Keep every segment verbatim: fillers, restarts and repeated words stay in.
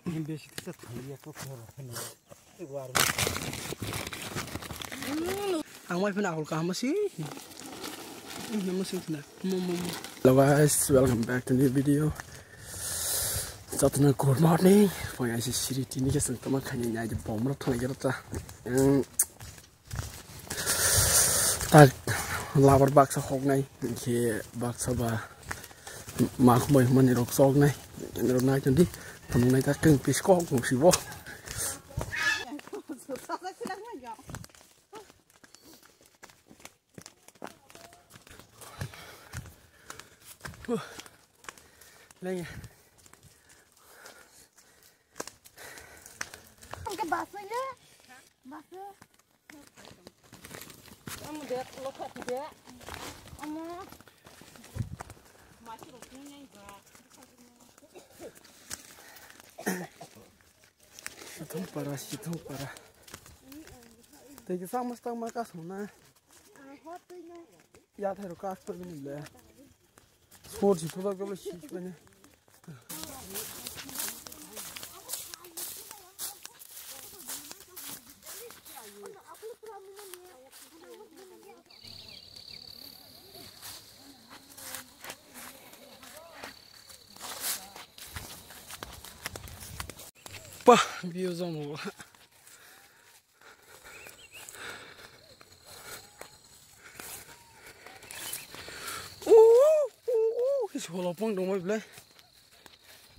Besi kisa thangya ko khoro khani. Ang mai phana akol kaham si. Mo mo. Hello guys, welcome back to new video. Satna good morning. Poi aisi siri tini ke sengtama khani nyai de bomra thangya ta. Tak labar baksa hoknai, hinkhe baksa ba ma khumbai hwnmani rok choknai, hinkhe norok nai tongdi, tongmwnai tak khe pis kok mung sibo. Lenge. Ang ke basa ya? Basa. Amo de, lokha de. Amo. Sithong para, sithong para. Tei kisa mas tang ma kasong na. Ya thero kas to ni le. Sport si thoda kebla si pene. Pa, view zone. Kisi holopang dongbai belai.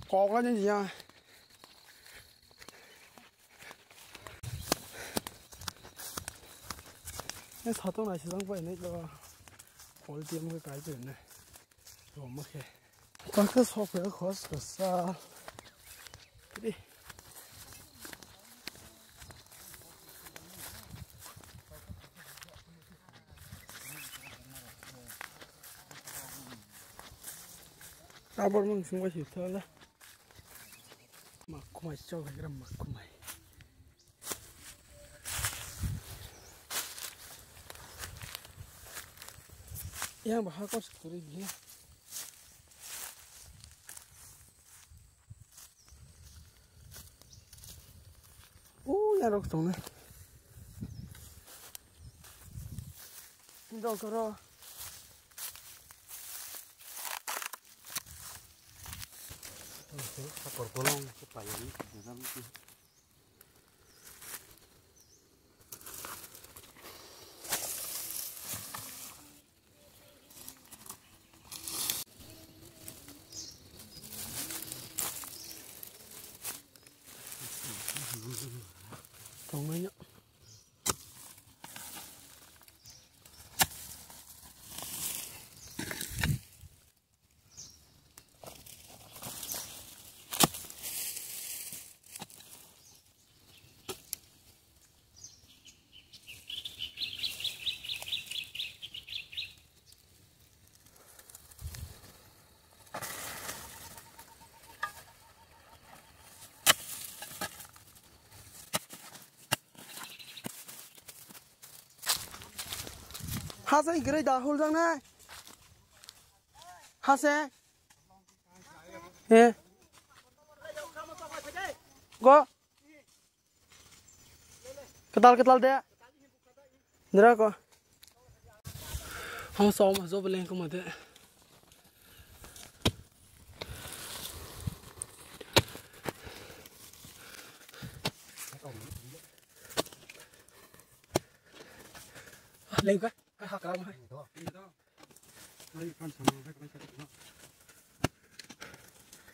Kok lai ni ya. Ni satung nai sijang pai ni lo. Quality mo kai pai ni. Roma khe. Tangkhe sok ya khos khasa. Kidi. Abor mang sungwa si thala. Makhumai chok gram makhumai. Yang bahar kos kuri dia. Uh, yang rok tong ne. Dong koro. Sakor kolong sepayan. Tongmanya. Hasa igre dahul jang na. Hase. He. Go. Ketal ketal de. Nira ko. Hong som jo beleng ko mate. Leng ka. Ka ha ka ma.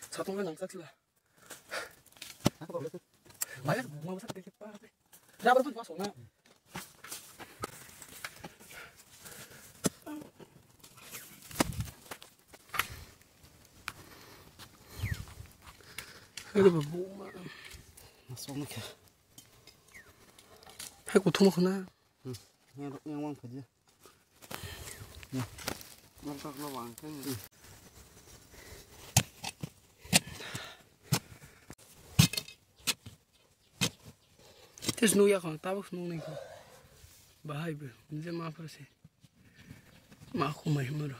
Satung nang sak sila. Maya, mau sak dikit pa. Dapat pun masuk na. Ada babu ma. Masuk na kya? Hai kuthum khuna. Hmm. Yang yang wang phaji. Yang tak lo wang kan. Tes nu ya khon tabuk nung neng khon. Bahai be, nje ma phar se. Ma khumai maro.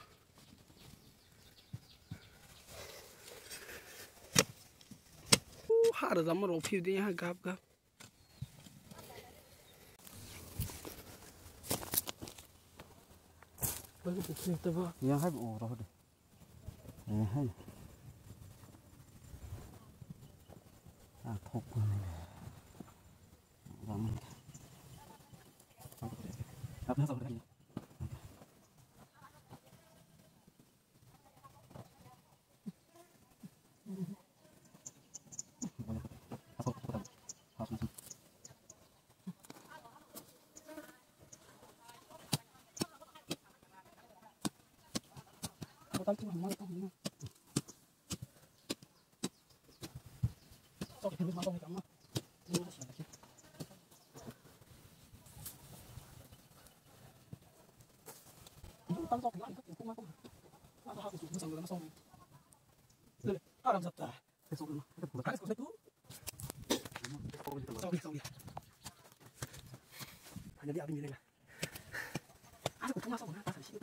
Uh, Har jama rok phiu de ha gap gap. Bai ko pukri ta ba. Yang hai bo ro de. Yang hai. Ah, thok ko. Ram. Apa sa ko. Haram jata. Sorry, sorry. Hanya dia abis ni lah. Aku pernah sama, tak sih.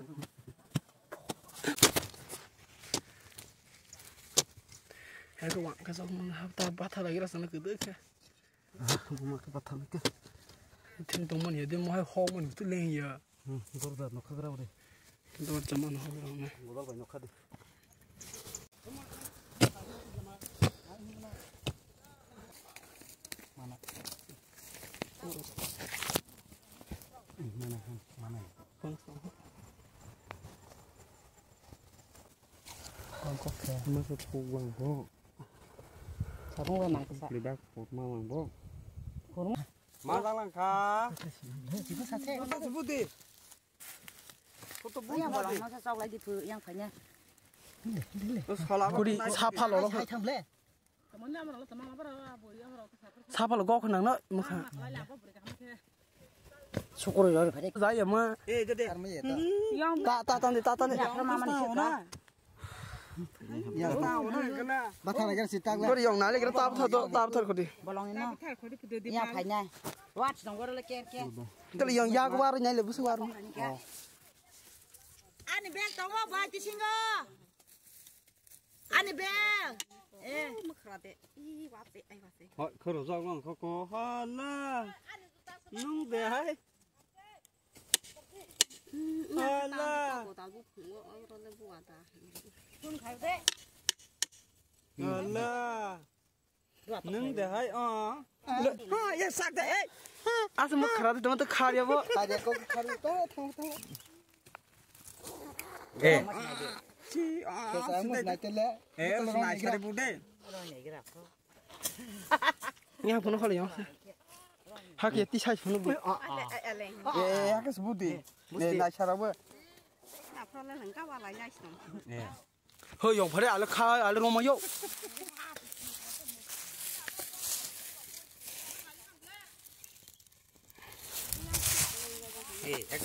Aku wak kasih aku mengapa tak batal lagi rasanya kedua ke. Ah, mama ke batal ke. Tim teman ya, dia mau hai hok mana betul leh ya. Hmm, dorja nokha grao de. Dorja man hok grao na. Godal bai nokha de. Mana. Mana, mana. Kong kok khe. Masa thuk bang bo. Sarung ba nang kisa. Libak pot ma bang bo. Kurung. Ma lang lang kha. Jibu sa se. Masa jibu de. Foto bu yang ba lang masa sok lai di phu yang phanya. Kuri sapa lo lo. Hai tham le. Sapa lo gok nang no mukha. Sukuru jori phari. Jaya ma. Eh, de de. Ta ta ta ta ta. Bathar lagi si tagla. Gori yang nale kira tab thar do tab thar khodi. Bolong ino. Ya phainai. Wat song goro le ker ker. Tali yang ya gua ro nyale busu gua ro. Ani bag tongo ba kisingo. Ani bag. Eh, mukhrade. I wate ai wate. Hoi khoro jok long kho ko hala. Nung de hai. Hala. Hala. Nung de hai o. Ha ya sak de hai. Asa mo khara de tama to khar ya bo. Khar ya ko khar to thang thang. Eh. Si a. Sa mo na tele. Eh, na sari bu de. Yang phone khali yang. Hak ya ti sai phone bu. Eh, hak se bu de. Eh, na sara bu. Eh. Hoi, yong phare ale kha, ale roma yo. Eh, ek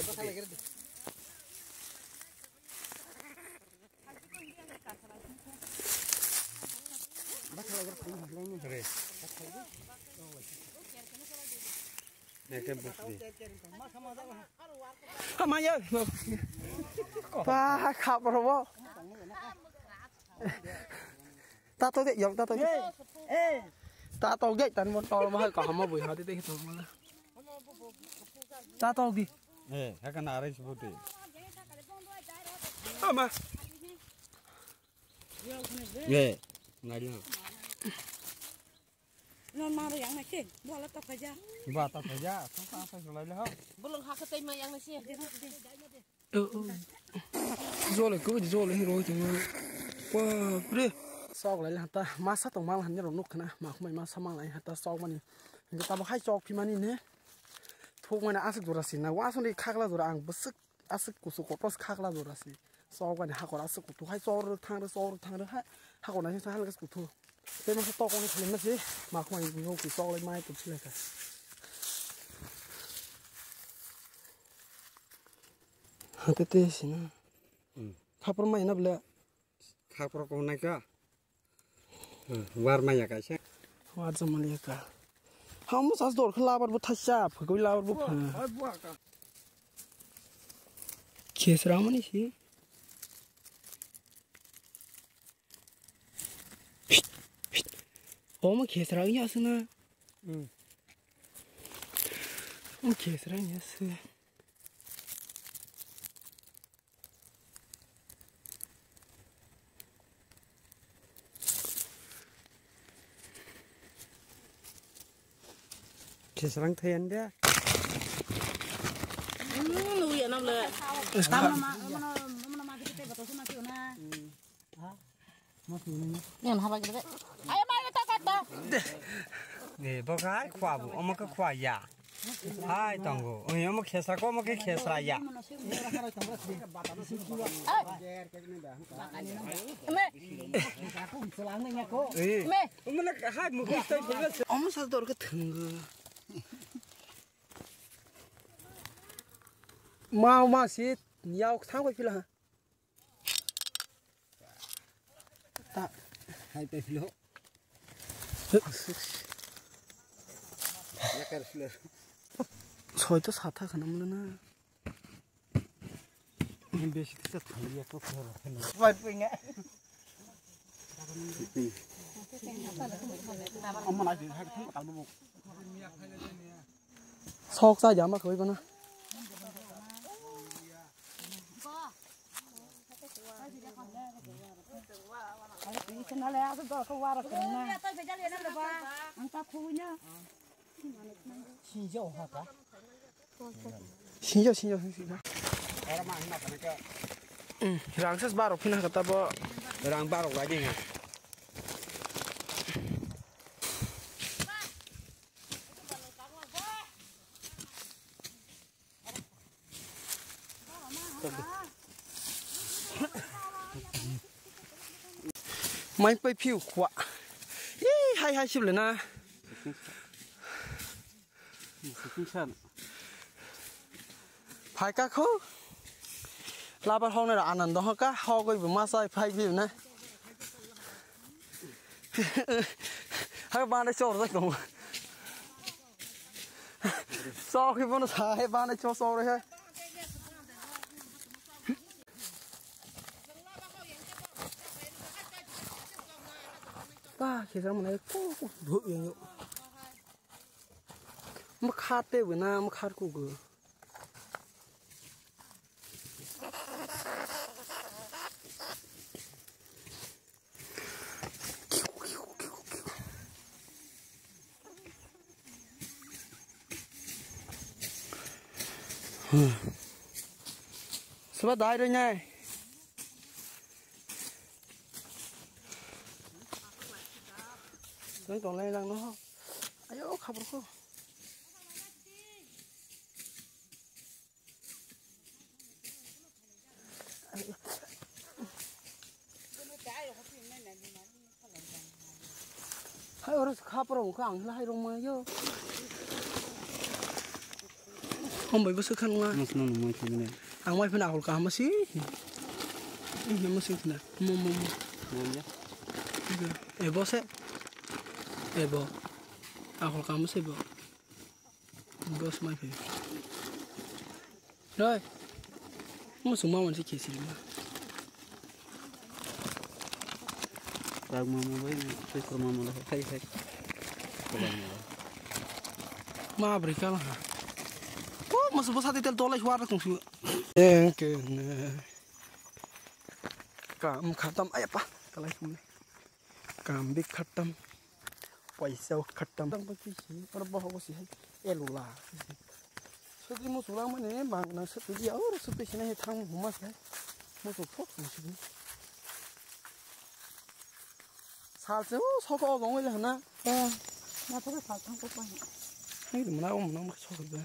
Re. Hamaya. Pa khap robo. Ta to de yong ta to de. Ta to ge tan mo tol ma ka hamo bui ha de de to ma. Ta to gi. Eh, ha ka na rai sbu de. Ama. Eh, ngai na. Non maro yang na ke, bo ala ta phaja. Ba ta phaja, song ta sa sulai le ho. Bolong ha khatai ma yang na se. Jole ko jole hiro jeng. Wa pre. Sok lai hata masa tong mal han ni ro nuk khna ma khmai masa mang lai hata sok mani. Hingke tabo hai sok phi mani ne. Thuk mani asuk jora sina. Wa song ri khakla jora ang bwswk. Aswk kusu kotos khakla jora si. Chok ani hakor aswk kutu hai chor thang re chor thang re hai. Hakor nai sa halga kutu. Tei masa tok ni khlim na si. Ma khwai ni ki chok lai mai tu si lai ka. Hate te si na. Hmm. Khapor mai na bole. Khapor ko nai ka. Hmm, war maya kaisa. War jama liya ka. Hamu sas dor khe labar bo thaisa, phagwi labar bo phang. Khesra mani si. Omo khesra wngya aswk na? Hmm. Omo khesra wngya aswk. Khesrang thaiyan dia. Hmm, nuya nam le. Tama ma, mana, mana ma kita betul sama sih na. Yan haba gede. Ayo, mayo, ta, ta, ta. Eh, bo khai khwa bo, omo khe khwa ya. Hai, tongo. Oi, omo khesra ko, omo khe khesra ya. Me. Eh. Me. Omo na hai, mo khai tai. Omo sa dor khe thwnggo. Ma, ma, si, yao, thang bai phila. Ta. Hai, pai philo. Yakar philo. Soi to satha khana mula na. Besi kisa thali ya to khoro khana. Pai pai nga. Amma na di hai thang tal bu. Sok cha jama khoi bana. Sinjo, sinjo, sinjo. Hmm, rang sas barok phina kata bo. Rang barok lagi nga. Mai pai phiu khwa. Ih, hai, hai, sibole na. Phai ka kho. Labar hong na anando ho ka, ho goi bu ma sai phai bi na. Hai ba na chor da ko. Sok hi bono sa he bana cho sok re he. Pa, khesa mana ko ko dhu yang yo. Ma khat te bana, ma khat ko go. Soba dai roi nai. Nang tong lai lang no. Ayo, khabor ko. Hai, oro kha poro wngkha, ang hai rong maya. Hom bai bwswk kha nungya. Mas no nung mai khibine. Ang mai phina ahol kaham si. Ini mas khna. Mo, mo, mo. Mo ya. Ebo se. Ebo. Ahol kaham si bo. Bos mai phai. Noi. Mo sung ma wan si khesi ma. Rag ma mo bai, sai kur ma mo la, sai, sai. Kolai mo la. Ma bri kala ha. Ko mo su bosa tel tolai huar tung su. Engke ne. Kam khatam ayapa. Kalai sung ne. Kam bik khatam. Paisa khatam. Tang paisa si, oro bohogo si hai. Elula. Sotri mo sula mane bang na sotri ya, oro sotri sina he thang huma si hai. Mo sok sok si. Sal se o sok o gong le hana. Eh, na thok sal thang ko pa. Hai mana o mana sok ba.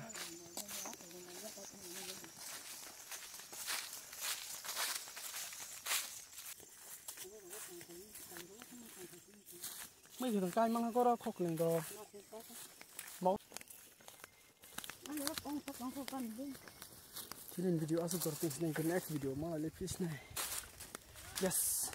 Mai khwrang kai mang koro khok ling do. Mau. Chini video asuk kor pis nai, next video ma le pis nai. Yes.